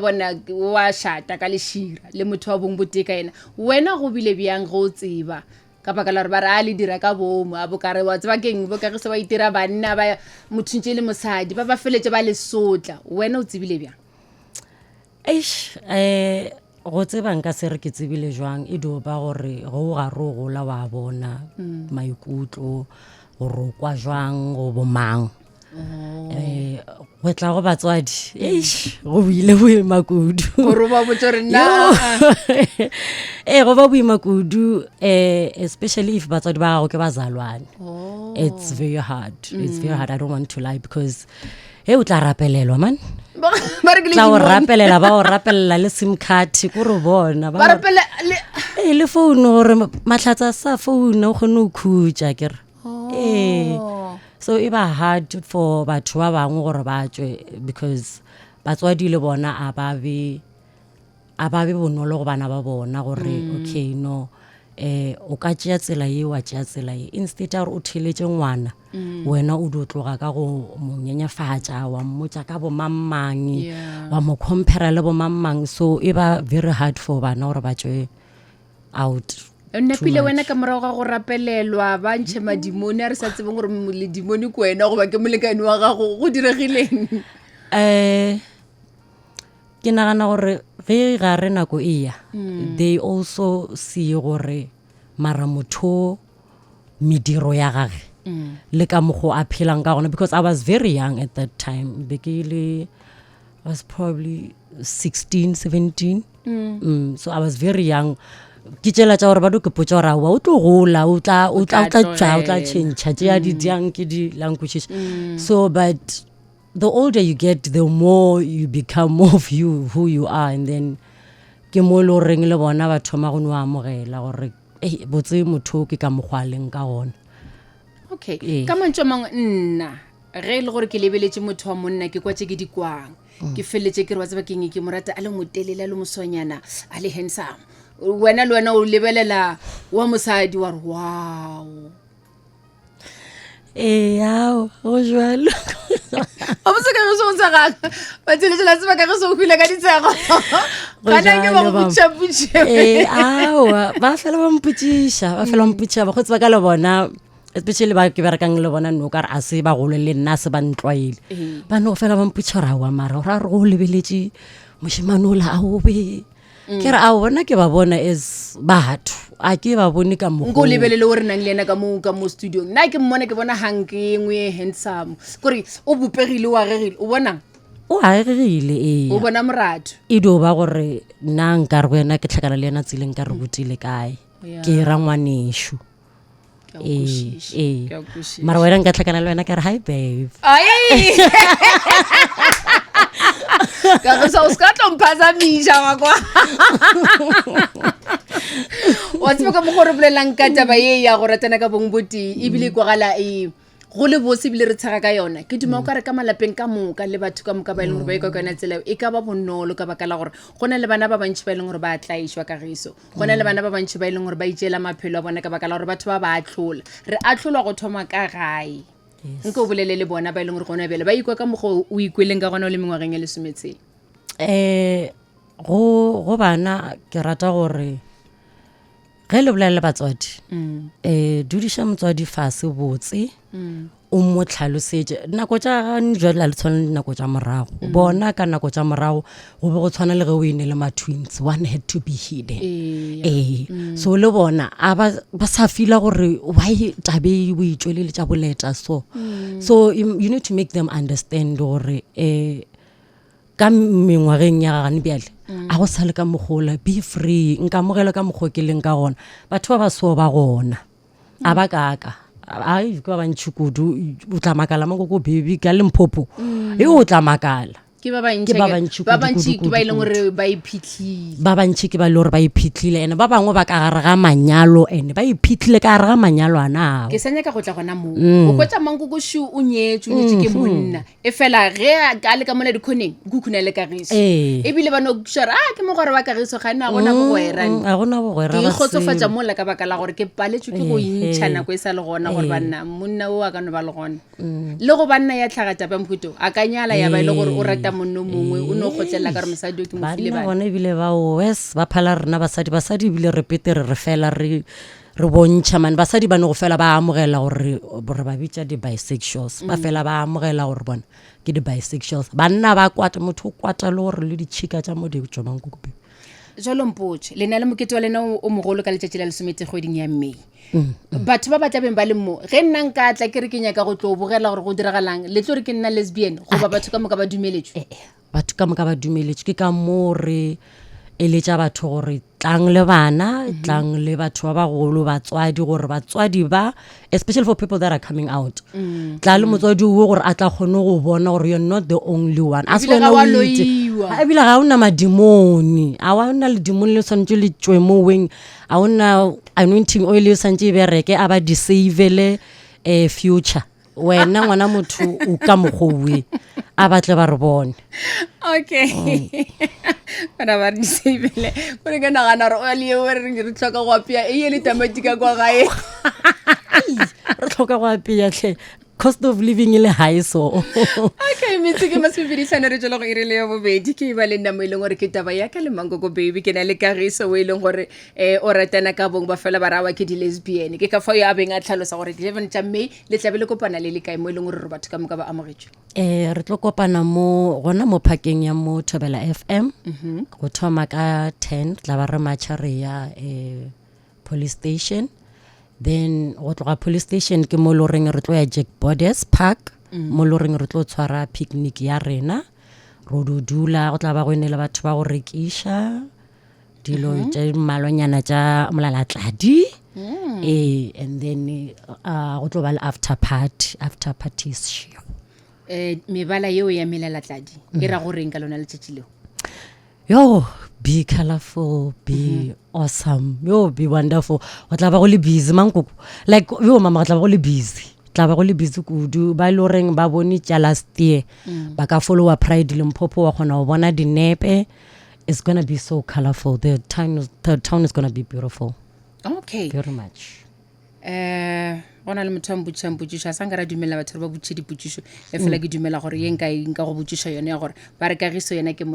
Bona wa šata ka lešira le motho wa bong botee ka yena. Wena go bile bjang ge o tseba? Ka baka la gore ba re a le dira ka boomo, a bokare wa tseba keng, bo Kagiso ba itira banna ba motho ntše e le mosadi, ba ba feletše ba le sotla. Wena o tsebile bjang? Eish, um go tseba nka se re ke tsebile jwang, e dio ba gore ge o gare o gola wa bona maikutlo gore o kwa jwang go bomang. um go tla go batswadi eish go boile boima kudu gore ba botse gore na ee go ba boima kudu um especially if batswadi ba gago ke bazalwane oh. it's very hard mm. it's very hard i don't want to lie because he o tla rapelelwa man tla o rapelela ba o rapelela le sim card ko re bona ee le founu gore matlhatsa sa founu o kgone go khutša kere ee oh. so e ba hard for batho ba bangwe gore ba tswe because batswadi le bona a ba be a ba be bonolo go bana ba bona gore mm. okay no eh o ka tšea tsela ye wa tšea tsela ye instead ya gore o theletše ngwana mm. wena o dio tloga ka go mo nyenyefatša wa mmotša ka bomangmang yeah. wa mo compara le bomangmang so e ba very hard for bana gore ba tswe out napile wena ka morago ga go rapelelwa ba ntšhe madimone a re sa tsebeng gore ledimone ke wena goba ke molekane wa gago go diregileng um ke nagana gore ge ga re nako e ya mm. they also see gore mara motho mediro ya gage mm. le ka mokgo a phelang ka gona because i was very young at that time be ke le I was probably 16 17 mm. Mm, so i was very young ke tšela tša gore ba do ke potša gore aowa o tlo gola o tla o tla o tla tšwa o tla change tše a di mm. diang ke di lankwešiša mm. so but the older you get the more you become more of you who you are and then ke mo e le goreng le bona ba thoma go no amogela gore ei botse motho ke ka mokgwa a leng ka gona okay ka mantšu a mangwe nna ge e le gore ke lebeletše motho wa monna ke kwa tše ke di kwang mm. ke feleletše ke re wa tseba keng ke mo rata a le motelele a le moswanyana a le handsome wena le wena o lebelela wa mosadi wa re wow ee ao go jalo a botse ka geso go tshegaka batseletše la tseba ka geso o hwile ka ditshego gana ke ba go botšaputše ee aowa ba fela ba mpotšiša ba fela ba mpotšiša bakgotsi ba ka le bona especially ba ke berekang le bona no kare a se bagolo le nna a se ba ntlwaele Ee. ba no fela ba mpotšiša gore aowa mara gore a re go lebeletše mošemane ola a obe mm. ke re a bona ke ba bona as batho a ke ba bone ka nko o lebelele o re nang le ena ka mo ka mo studiong nna ke mmone ke bona hanke e nngwe e handsome kore o bopegile o agegile o bonang o agegile ee o bona moratho e dio ba gore nna nka re go yena ke tlhakana le yena tseleng ka re botile kae ke ra ngwanešu ee ee mara wena nka tlhakana le wena ka re hi babe ka go sa o se ka tlo mphazamiša wa kwa wa tseba ka mokgwa re bolelang ka taba ye ya go ratana ka bong botee ebile e kwagala e go le bose ebile re tshega ka yona ke duma o ka re ka malapeng ka moka le batho ka moka ba e leng gore ba ikwa ka yona tsela e ka ba bonolo ka baka la gore go na le bana ba bantšhi ba e leng gore ba tlaišwa kagiso go na le bana ba bantšhi ba e leng gore ba itšeela maphelo a bona ka baka la gore batho ba ba atlhola re atlholwa go thoma ka gae nka o bolele le bona ba e leng gore gona bjale ba ikwa ka mokgwa o ikweleng ka gona o le mengwageng e lesometshela um go go bana ke rata gore ge le bolela le batswadi um dudiša motswadi fase botse o mo tlhalosetše nako tša gane jwale a le tshwane le dinako tša morago mm. bona ka nako tša morago go be go tshwana le ge o ene le ma-twins one had to be hidden ee mm. so le bona a ba ba sa fila gore why tabe o e tšweleletša boleta so mm. so you, you need to make them understand gore um ka mengwageng ya gagane bjale mm. a go sa le ka mogola be free nka amogela ka mokgwa ke leng ka gona batho ba ba so ba gona a ba kaka ai ke ba bantšhi kudu o tla makala mo koko baby ka limpopo mm. e o tla makala ke ba bantši Ke ba bantši ba kudu, bantši kudu, ke ba e kudu, leng gore ba iphitlhile ba bantšhi ke ba e le gore ba iphitlhile ene ba bangwe ba ka gare ga manyalo ene ba iphitlhile ka gare ga manyalo ana ao ke sa nyaka go tla gona moo Mm. o hwetsa mankokoshu o nyetswe o nyetswe ke Mm-hmm. monna e fela ge a a le ka mola dikgoneng o khukhuna le kagiso Ee. ebile ba no shora a ke mogwera wa kagiso ga nna gona bogwera Mm, ga gona bogwera ke ba ikgotsofatša selo. mola ka baka la gore ke paletswe ke go Ee, intšha ee. nako e sa le gona gore Ee. banna monna o a ka no ba le gona le go banna ya tlhaga taba ya mohuto a ka nyala ya ba e le gore o rata Ee. rata monno mongwe o no kgotlelela ka gore mosadi o ke mo file banna bana bona ebile ba wes ba phala rena basadi basadi ebile re pete re re fela re re bontšha mane basadi ba ne go fela ba amogela gore re ba bitša di-bisexuals ba fela ba amogela gore bona ke di-bisexuals banna ba kwata motho o kwata le gore le ditšhika tša mo di tšwa mankoko jalo mpotše le na le mokete wa lena o mogolo ka letšatši la lesomete kgweding ya may mm, mm. batho ba ba tlabeng ba le mo ge nna nka tla ke re ke nyaka go tlo bogela gore go diragalang le tlo re ke nna lesbian goba ah, batho ka moka ba dumeletšwe eh, eh, batho ka moka ba dumeletšwe ke ka moo re eletša batho gore tlang le bana mm -hmm. tlang le batho ba bagolo batswadi gore batswadi ba especially for people that are coming out mm. tla le motswadi o gore a tla kgone go bona gore you're not the only one a se wena o itse ebile ga o na madimoni a wa na ledimoni le tshwanetse le tswe mo weng a o na anointing oil e tshwanetse e bereke a ba disavele um future wena ngwana motho o ka mogowe a batle ba re bone okay bana ba re disabele gore ke nagana gore oil eo re re tlhoka go apea e ye le tamati ka kwa gae re tlhoka go apea tlhe cost of living e le high so okay metse ke masomepeditlhano re tswela go ire le ya bobedi ke ba le nna mo e leng gore ke taba ya ka le mankoko baby ke na le kagiso o e leng gore um o ratana ka bong ba fela ba rawa ke di-lesbian ke ka fao ya beng a tlhalosa gore di-eleven tša may le tlabe le kopana le le kae mo e leng gore re batho ka moka ba amogetšwe um re tlo kopana mo gona mo parkeng ya mo thobela fm go thoma ka ten tla ba re matšha re ya um police station then go tloga police station ke mo e le goreng re tlo ya jack borders park mo e le goreng re tlo tshwara picnic ya rena ro do dula go tla ba go ene le batho ba go rekiša dilo mm -hmm. tše mmalwanyana tša molalatladi mm. ee and then uh, go tlo ba le after party after party sešego um mebala yeo ya melalatladi mm. e ra goreng ka lona letšatši leo yo be colorful be mm -hmm. awesome yo be wonderful go tla ba go le busy mankoko like yo mama go tla ba go le busy tla ba go le busy kudu ba e le goreng ba bone tša last year mm. ba ka followa pride limpopo wa kgona go bona dinepe It's gonna be so colorful. The town, the town is gonna be beautiful. Okay. Very much. Eh, go na le motho a mpotšišang potšišo a sa nka ra dumelela batho gore ba botšiše dipotšišo e fela ke dumela gore ye nka e, nka go botšiša yone ya gore ba re kagiso yena ke